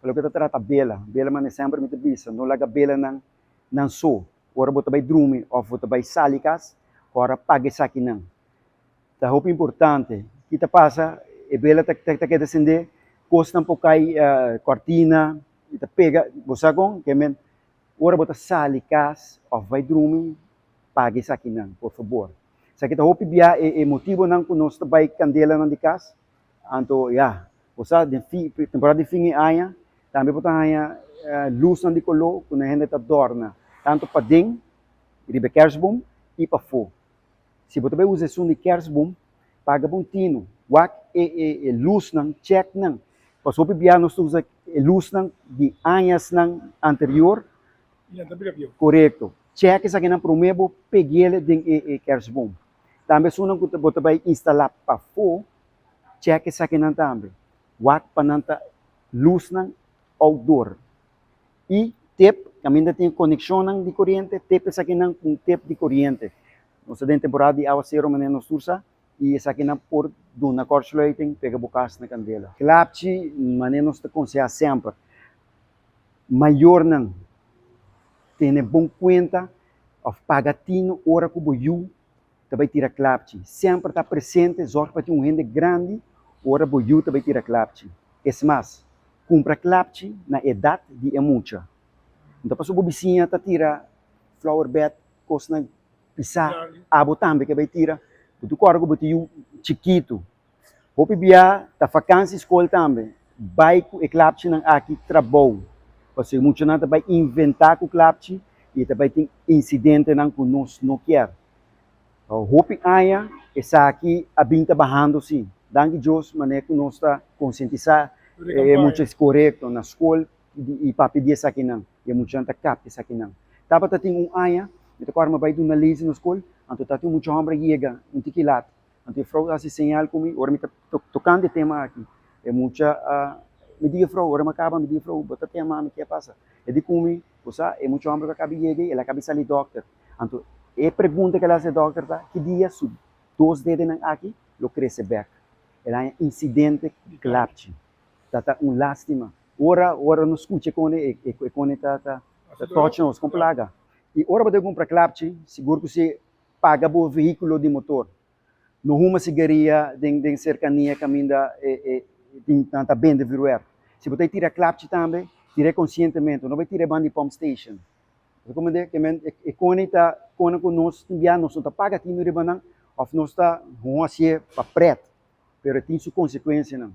Pa loke ta trata bela, bela manera semper mi ta bisa, no laga belanan nan so. Ora bo ta bai drumi of bo ta bai sali kas, ora paga esakinan. Ta hopi importante. Ki ta pasa? E bela ta ta keda sende, kosnan por kai, kortina i ta pega, bo sa kon? Ke men ora bo ta sali kas of bai drumi, paga esakinan, por fabor. Esaki ta hopi bia e e motibonan ku nos ta bai kandelanan di kas. Anto ya, bo sa den fi temporada di fin di aña tambe bo ta haña lusnan di koló ku nan hende ta dòrna tantu paden riba e kersboom i pafó. Si bo ta bai usa esun di kersboom, paga bon tinu, wak e e e lusnan, chèk nan. Pasobra hopi bia nos ta usa e lusnan di añasnan anterior. I nan ta bira bieu. Korekto. Chèk esakinan promé bo peg'el den e e kersboom. Tambe esunnan ku bo ta bai instalá pafó, chèk esakinan tambe. Wak pa nan ta lusnan outdoor. I tep, kaminda tin konekshonnan di koriente, tep esakinan ku un tep di koriente. Nos ta den temporada di awasero manera nos tur sa i esakinan por duna kortsluiting, pega bo kas na kandela. Klapchi, manera nos ta konsehá semper, mayornan tene bon kuenta òf paga tinu ora ku bo yu ta bai tira klapchi. Semper ta presente, zòrg pa tin un hende grandi ora bo yu ta bai tira klapchi. Es mas, kumpra klapchi na edat di e mucha. No ta pasobra bo bisiña ta tira flowerbed, kosnan pisá, abo tambe ke bai tira. Bo ta kòrda ku bo tin yu chikitu. Hopi bia ta fakansi skol tambe. Bai ku e klapchinan aki trabou. Pasobra e muchanan ta bai inventá ku klapchi i ta bai tin insidentenan ku nos no kier. Hopi aña esaki a bin ta bahando si. Danki Dios manera ku nos ta konsientisá e mucha korekto na skol i papia di esakinan i e muchanan ta kapta esakinan. Tabata tin un aña mi ta kòrda mi a bai duna lesi na skol anto tabatin un mucha hòmber a yega un tiki lat. Anto e frou a hasi señal ku mi ora mi ta tokando e tema aki. E mucha a mi di e frou, ora mi a kaba mi di e frou, bo ta tema mi, ke a pasa? E di ku mi, bo sa e mucha hòmber ku a kaba yega ei, el a kaba sali dòkter. Anto e pregunta ku el a hasi e dòkter ta, ki dia su dos dedenan aki lo krese bèk? El haña insidente klapchi. Ta ta un lástima. Ora ora nos skucha e kone, e kone ta ta tòch nos kon plaga. I ora bo ta kumpra klapchi, sigur ku si paga bo vehíkulo di motor. No huma sigaria den den serkania kaminda e e tin nan ta bende vuurwerk. Si bo ta tira klapchi tambe, tira e konsientemente, no bai tira e banda di pump station. Bo ta komprende? Ke men e kone ta kone ku nos tin bia nos no ta paga tinu riba nan òf nos ta hasié pa prèt, pero e tin su konsekuensianan.